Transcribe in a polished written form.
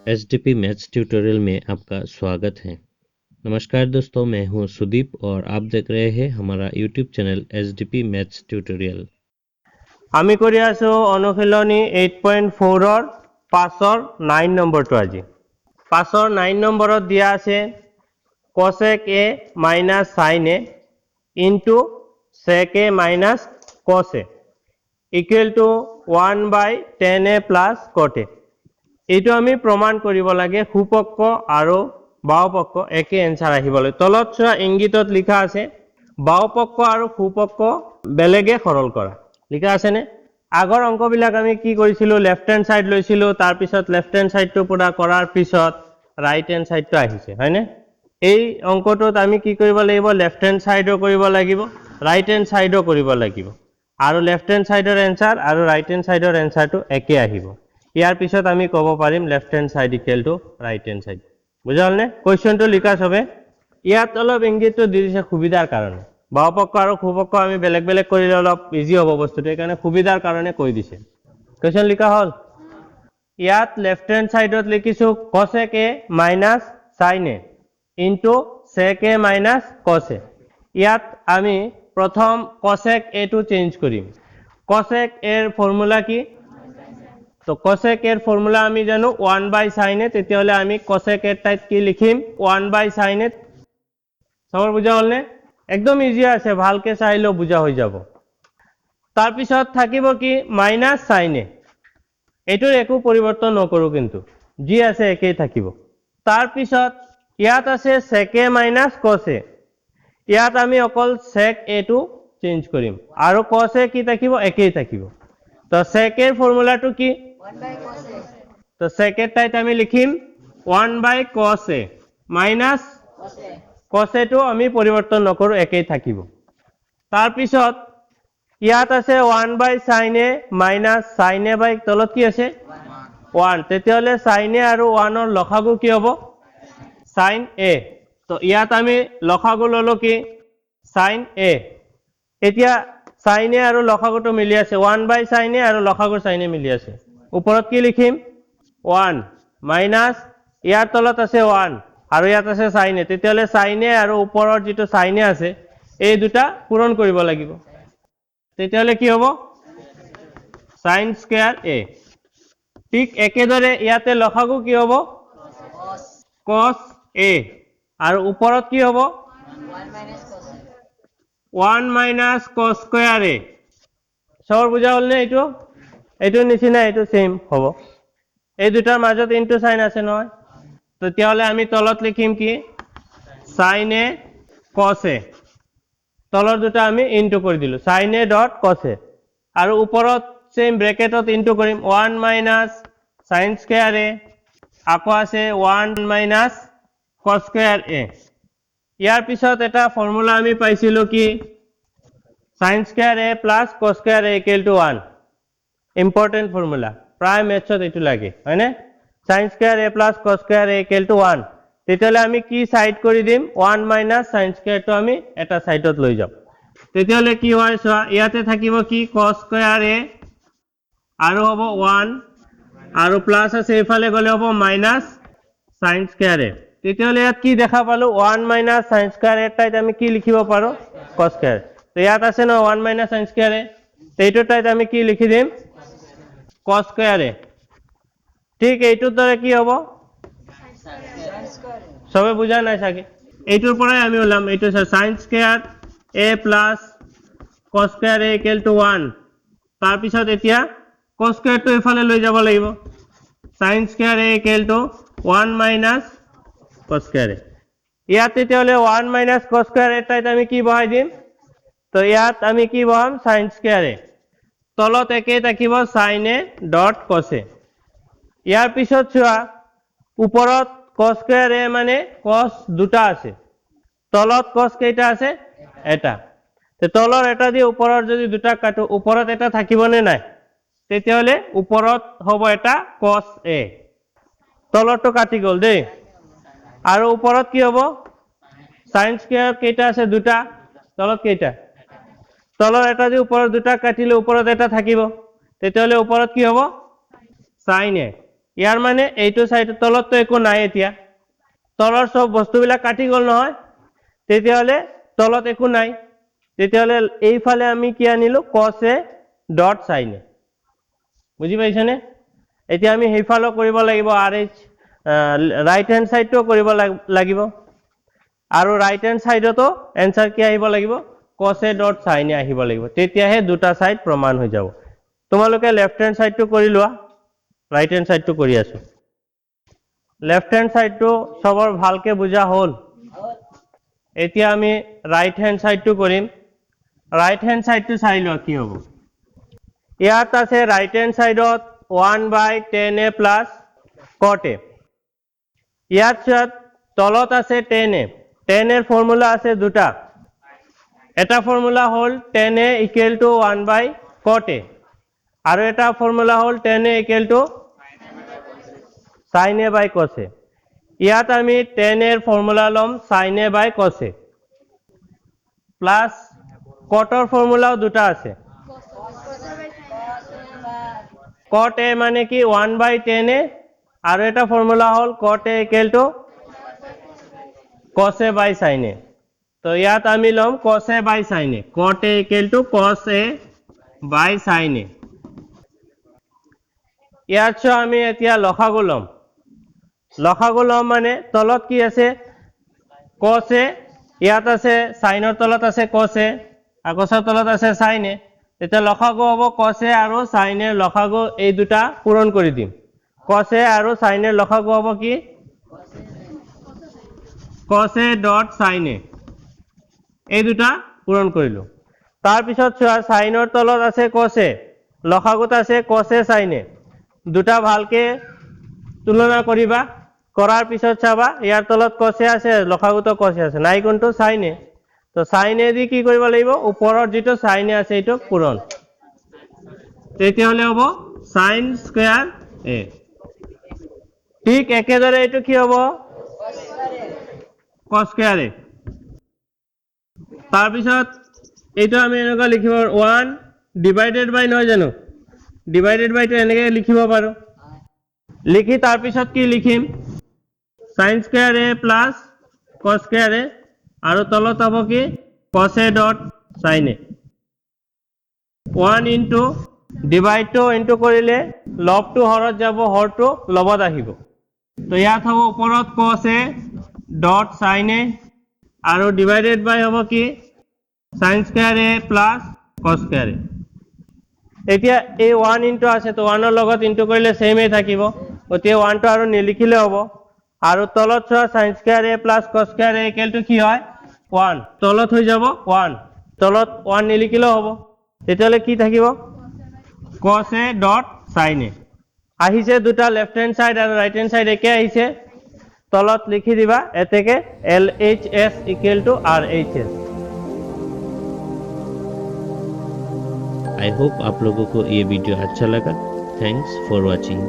SDP maths tutorial में आपका स्वागत है। नमस्कार दोस्तों, मैं हूं सुदीप और आप देख रहे हैं हमारा YouTube channel SDP maths tutorial. আমি কৰি আছো অনুশীলনী 8.4ৰ পাঁচৰ 9 নম্বৰটো। আজি পাঁচৰ 9 নম্বৰত দিয়া আছে cosec A minus sin A into sec A minus cos A equal to 1 by tan A plus cot A। এইটো আমি প্ৰমাণ কৰিব লাগে, সোঁপক্ষ আৰু বাওঁপক্ষ একে এনচাৰ আহিবলৈ। তলত চোৱা, ইংগিতত লিখা আছে বাওঁপক্ষ আৰু সোঁপক্ষ বেলেগে সৰল কৰা। লিখা আছেনে? আগৰ অংকবিলাক আমি কি কৰিছিলোঁ? লেফ্ট হেণ্ড ছাইড লৈছিলোঁ, তাৰপিছত লেফ্ট হেণ্ড ছাইডটো পূৰা কৰাৰ পিছত ৰাইট হেণ্ড ছাইডটো আহিছে, হয়নে? এই অংকটোত আমি কি কৰিব লাগিব? লেফ্ট হেণ্ড ছাইডো কৰিব লাগিব, ৰাইট হেণ্ড ছাইডো কৰিব লাগিব আৰু লেফ্ট হেণ্ড ছাইডৰ এনচাৰ আৰু ৰাইট হেণ্ড ছাইডৰ এনচাৰটো একে আহিব। ইয়াৰ পিছত আমি ক'ব পাৰিম left hand side equal to right hand side। বুজা হ'লনে? কুৱেশ্যনটো লিখা চবে। ইয়াত অলপ ইংগিতটো দি দিছে সুবিধাৰ কাৰণে। বাওঁপক্ষ আৰু সোঁপক্ষ আমি বেলেগ বেলেগ কৰিলে অলপ ইজি হ'ব বস্তুটো, সেইকাৰণে সুবিধাৰ কাৰণে কৈ দিছে। কুৱেশ্যন লিখা হ'ল। ইয়াত লেফ্ট হেণ্ড ছাইডত লিখিছোঁ cosec A minus sin A into sec A minus cos A। ইয়াত আমি প্ৰথম কচেক এটো চেঞ্জ কৰিম। কচেক এৰ ফৰ্মুলা কি? তো কচেক এৰ ফৰ্মুলা আমি জানো ওৱান বাই চাইন এ। তেতিয়াহ'লে আমি কচেক এৰ ঠাইত কি লিখিম? ওৱান বাই চাইন এ। চবৰ বুজা হ'লনে? একদম ইজি আছে, ভালকে চাই লওঁ, বুজা হৈ যাব। তাৰপিছত থাকিব কি? মাইনাছ চাইন এ। এইটোৰ একো পৰিৱৰ্তন নকৰোঁ কিন্তু, যি আছে একেই থাকিব। তাৰপিছত ইয়াত আছে sec A minus cos A। ইয়াত আমি অকল চেক এটো চেঞ্জ কৰিম আৰু কচ এ কি থাকিব? একেই থাকিব। তো চেক এৰ ফৰ্মুলাটো কি? 1 by cos A. তো চেক এৰ ঠাইত আমি লিখিম 1 by cos A minus cos A. কচ এটো আমি পৰিৱৰ্তন নকৰোঁ, একেই থাকিব। তাৰপিছত ইয়াত আছে 1 by sin A minus sin A by তলত কি আছে? ওৱান। তেতিয়াহ'লে চাইন এ আৰু ওৱানৰ লসাগু কি হ'ব? চাইন এ। তো ইয়াত আমি লসাগু ল'লো কি? চাইন এ। এতিয়া চাইন এ আৰু লসাগুটো মিলি আছে, ওৱান বাই চাইন এ আৰু লসাগু চাইন এ মিলি আছে। ওপৰত কি লিখিম? ওৱান মাইনাছ, ইয়াৰ তলত আছে ওৱান আৰু ইয়াত আছে চাইন এ। তেতিয়াহ'লে চাইন এ আৰু ওপৰৰ যিটো চাইন এ আছে, এই দুটা পূৰণ কৰিব লাগিব। তেতিয়াহ'লে কি হ'ব? চাইন স্কুৱেৰ এ। ঠিক একেদৰে ইয়াতে লসাগু কি হ'ব? Cos. কচ এ। আৰু ওপৰত কি হ'ব? 1 minus cos A. 1 minus cos square A। চবৰ বুজা হ'লনে? এইটোৰ নিচিনা এইটো ছেইম হ'ব। এই দুটাৰ মাজত ইনটু চাইন আছে নহয়? তেতিয়াহ'লে আমি তলত লিখিম কি? চাইন এ কচ এ। তলৰ দুটা আমি ইনটু কৰি দিলোঁ, sin A dot cos A। আৰু ওপৰত ছেইম ব্ৰেকেটত ইনটু কৰিম, 1 মাইনাছ চাইন স্কুৱেৰ এ, আকৌ আছে 1 মাইনাছ কচ স্কুৱেৰ এ। ইয়াৰ পিছত এটা ফৰ্মুলা আমি পাইছিলোঁ কি? Sin square A plus cos square A equal to 1। Important formula, প্ৰায় মেথছত এইটো লাগে, হয়নে? Sin square A plus cos square A equal to 1। তেতিয়াহ'লে আমি কি চাইড কৰি দিম? ওৱান মাইনাছ চাইন স্কুৱেৰটো আমি এটা চাইডত লৈ যাম। তেতিয়াহ'লে কি হয় চোৱা, ইয়াতে থাকিব কি? কচ স্কুৱেৰ এ আৰু হ'ব ওৱান আৰু প্লাছ আছে, এইফালে গ'লে হ'ব মাইনাছ চাইন স্কুৱেৰ এ। তেতিয়াহ'লে ইয়াত কি দেখা পালোঁ? ওৱান মাইনাছ চাইন স্কুৱেৰ এৰ ঠাইত আমি কি লিখিব পাৰোঁ? কচ স্কুৱেৰ। তো ইয়াত আছে ন 1 মাইনাছ চাইন স্কুৱেৰ এ, এইটোৰ ঠাইত আমি কি লিখি দিম? কচ স্কুৱেৰ এ। ঠিক এইটোৰ দৰে কি হ'ব? Sin square A. চবে বুজা নাই চাগে। এইটোৰ পৰাই আমি ওলাম। এইটো sin square A plus cos square A equal to 1। তাৰপিছত এতিয়া কচ স্কুৱেৰটো এইফালে লৈ যাব লাগিব, sin square A equal to 1 minus cos square A। ইয়াত তেতিয়াহ'লে ওৱান মাইনাছ কচ স্কুৱেৰ এৰ ঠাইত আমি কি বহাই দিম? তো ইয়াত আমি কি বহাম? চাইন স্কুৱেৰ এ। তলত একেই থাকিব sin A dot cos A। ইয়াৰ পিছত চোৱা, ওপৰত কচ স্কুৱেৰ এ মানে কচ দুটা আছে, তলত কচ কেইটা আছে? এটা। তে তলৰ এটা দি ওপৰৰ যদি দুটা কাটো, ওপৰত এটা থাকিবনে নাই? তেতিয়াহ'লে ওপৰত হ'ব এটা কচ এ। তলৰটো কাটি গ'ল দেই। আৰু ওপৰত কি হ'ব? চাইন স্কুৱেৰ কেইটা আছে? দুটা। তলত কেইটা? তলৰ এটা দি ওপৰত দুটা কাটিলে ওপৰত এটা থাকিব। তেতিয়াহ'লে ওপৰত কি হ'ব? চাইন এ। ইয়াৰ মানে এইটো চাইডৰ তলততো একো নাই। এতিয়া তলৰ চব বস্তুবিলাক কাটি গ'ল নহয়? তেতিয়াহ'লে তলত একো নাই। তেতিয়াহ'লে এইফালে আমি কি আনিলো? Cos A dot sin A। বুজি পাইছেনে? এতিয়া আমি সেইফালেও কৰিব লাগিব, আৰ এইচ ৰাইট হেণ্ড চাইডটোও কৰিব লাগিব। আৰু ৰাইট হেণ্ড চাইডতো এনচাৰ কি আহিব লাগিব? Cos A dot sin A আহিব লাগিব। তেতিয়াহে দুটা চাইড প্ৰমাণ হৈ যাব। তোমালোকে লেফ্ট হেণ্ড চাইডটো কৰি লোৱা, ৰাইট হেণ্ড চাইডটো কৰি আছো। লেফ্ট হেণ্ড চাইডটো চবৰ ভালকে বুজা হ'ল? এতিয়া আমি ৰাইট হেণ্ড চাইডটো কৰিম। ৰাইট হেণ্ড চাইডটো চাই লোৱা কি হ'ব। ইয়াত আছে ৰাইট হেণ্ড চাইডত one by tan A plus cot A। ইয়াত চোৱা, তলত আছে টেন এ। টেন এৰ ফৰ্মুলা আছে দুটা। এটা ফৰ্মুলা হ'ল tan A equal to one by cot A আৰু এটা ফৰ্মুলা হ'ল tan A equal to sin A by cos A। ইয়াত আমি টেন এৰ ফৰ্মুলা ল'ম sin A by cos A। Plus কটৰ ফৰ্মুলাও দুটা আছে। কট এ মানে কি? ওৱান বাই টেন এ। আৰু এটা ফৰ্মুলা হ'ল cot A equal to cos A by sin A। তো ইয়াত আমি ল'ম cos A by sin A, cot A equal to cos A by sin A। ইয়াত চোৱা, আমি এতিয়া লসাগু ল'ম। লসাগু ল'ম মানে তলত কি আছে? কছ এ। ইয়াত আছে চাইনৰ তলত আছে কছ এ আৰু কছৰ তলত আছে চাইন এ। তেতিয়া লসাগু হ'ব কছ এ আৰু চাইন এৰ লসাগু, এই দুটা পূৰণ কৰি দিম। কছ এ আৰু চাইন এৰ লসাগু হ'ব কি? Cos A dot sin A। এই দুটা পূৰণ কৰিলো। তাৰপিছত চোৱা, চাইনৰ তলত আছে কছ এ, লসাগুত আছে কছ এ চাইন এ। দুটা ভালকে তুলনা কৰিবা। কৰাৰ পিছত চাবা, ইয়াৰ তলত কছ এ আছে, লসাগুতো কছ এ আছে, নাই কোনটো? চাইন এ। তো চাইন এ দি কি কৰিব লাগিব? ওপৰত যিটো চাইন এ আছে এইটো পূৰণ। তেতিয়াহ'লে হ'ব চাইন স্কুৱেৰ এ। ঠিক একেদৰে এইটো কি হ'ব? কছ স্কুৱেৰ এ। তাৰপিছত এইটো আমি এনেকুৱা লিখিব, ওৱান ডিভাইডেড বাই, নহয় জানো? ডিভাইডেড বাইটো এনেকৈ লিখিব পাৰোঁ। লিখি তাৰপিছত কি লিখিম? Sin square A plus cos square A আৰু তলত হ'ব কি? Cos A dot sin A। One into ডিভাইডটো ইনটু কৰিলে লবটো হৰত যাব, হৰটো লবত আহিব। তো ইয়াত হ'ব ওপৰত cos A dot sin A আৰু ডিভাইডেড বাই হ'ব কি? Sin square A plus cos square A। এতিয়া এই ওৱান ইনটু আছে, তো ওৱানৰ লগত ইনটু কৰিলে ছেমেই থাকিব। গতিকে ওৱানটো আৰু নিলিখিলে হ'ব। আৰু তলত চোৱা, sin square A plus cos square A equal to কি হয়? ওৱান। তলত হৈ যাব ওৱান, তলত ওৱান নিলিখিলেও হ'ব। তেতিয়াহ'লে কি থাকিব? Cos A dot sin A। আহিছে দুটা লেফ্ট হেণ্ড চাইড আৰু ৰাইট হেণ্ড চাইড একে আহিছে। তলত লিখি দিবা এতেকে LHS equal to RHS। I hope आप लोगों को ये वीडियो अच्छा लगा। Thanks for watching.